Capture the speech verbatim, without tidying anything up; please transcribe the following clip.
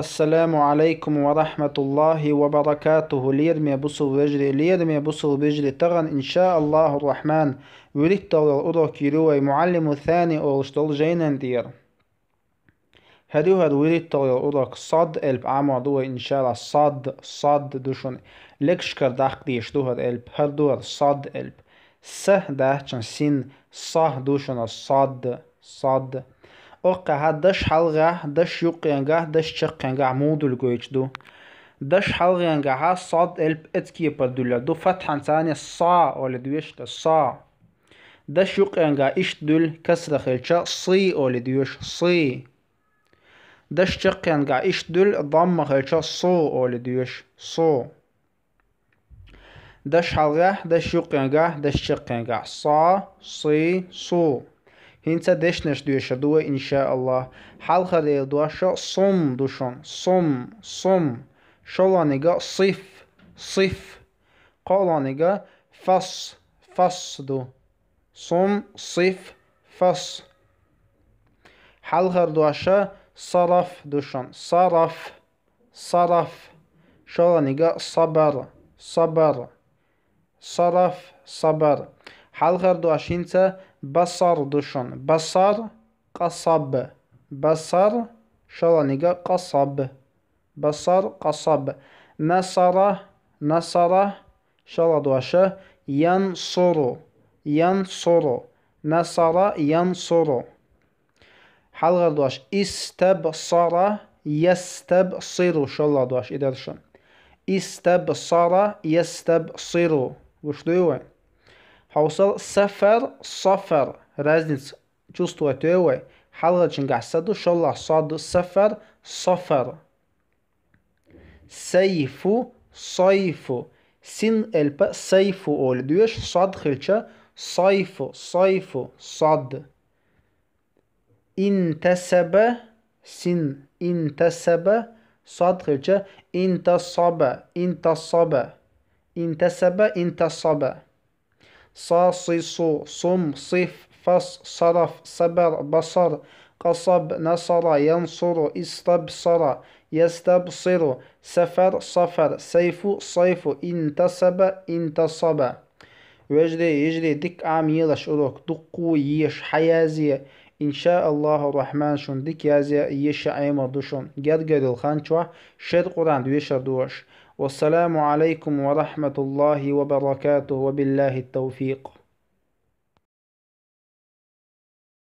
Ассаламу алейкум ва рахматуллахи ва баракатуху. Лераме бусул вежарий, лераме бусул вежарий, таган, иншааллаху рахман, вуьрхӀитталгӀа урок йир вай Муаллиму Сани олуш долу жайнан тӀера. ХӀара ю хӀара вуьрхӀитталгӀа урок, сод элп Ӏамор ду вай, иншааллах, сод, сод ду шуна. Лекшкара даккха дезаш ду хӀара элп, хӀара ду хӀара сод элп. С дац шуна, син, со ду шуна, сод, сод. Оккхахьа даш хьалхагӀа, даш юккъехьа, даш чаккхенгахь муха дуьллу гойтуш ду. Даш хьалхенгахьа сод элп эцкепара дуьллур ду, фатхьанца со олий доьшуш ду, со. Даш юккъехьа иштта дуьллу, касра хилча, сы олий доьшу, сы. Даш чаккхенгахь иштта дуьллу, дамма хилча, су олий доьшу, су. Даш хьалхагӀа, даш юккъехьа, даш чаккхенгахь. Со, сы, су. ХӀинца дешнаш доьшур ду вай, иншааллах. Хьалхарел дош сум ду шуна, сум, сум. ШолгӀаниг сиф, сиф. КхоалгӀаниг фас, фас ду. Сум, сиф, фас. Хьалхара дош сараф ду шуна, сараф, сараф. ШолгӀаниг сабар, сабар. Сараф, сабар. Хьалхара дош хӀинца басар ду шуна, басар, къасаб. Басар, шолгӀаниг къасаб. Басар, къасаб. Насара, насара. ШолгӀа дош янсуру, янсуру. Насара, янсуру. Хьалхара дош истабсара, ястабсиру, шолгӀа дош и дара шуна. Истабсара, ястабсиру. Гуш дуй вай? Хьовсал, сафар, сафар. Разница чувствовать дуй вай? Хьалхарчуьнгахь са ду, шолгӀа со ду, сафар, сафар. Сайфу, сайфу. Син элп сайфу олий доьшу, сод хилча, сайфу, сайфу, сод. Интасаба, син, интасаба, сод хилча, интасаба, интасаба. Интасаба, интасаба. Са, си, су, сум, сиф, фас, сараф, сабар, басар, къасаб, насара, янсуру, истабсара, ястабсиру, сафар, сафар, сайфу, сайфу, интасаба, интасаба. Вежарий, йижарий, дика Ӏамаелаш урок, дуккха а еша, хьаязъе. Иншааллаху рахман, шуна дика язъе, еша Ӏемар ду шуна. Гергарчу хан чохь шер Къуръан доьшур ду аша. Вассаламу алейкум ва рахматуллахи ва баракатух, ва биллахи тавфикъ.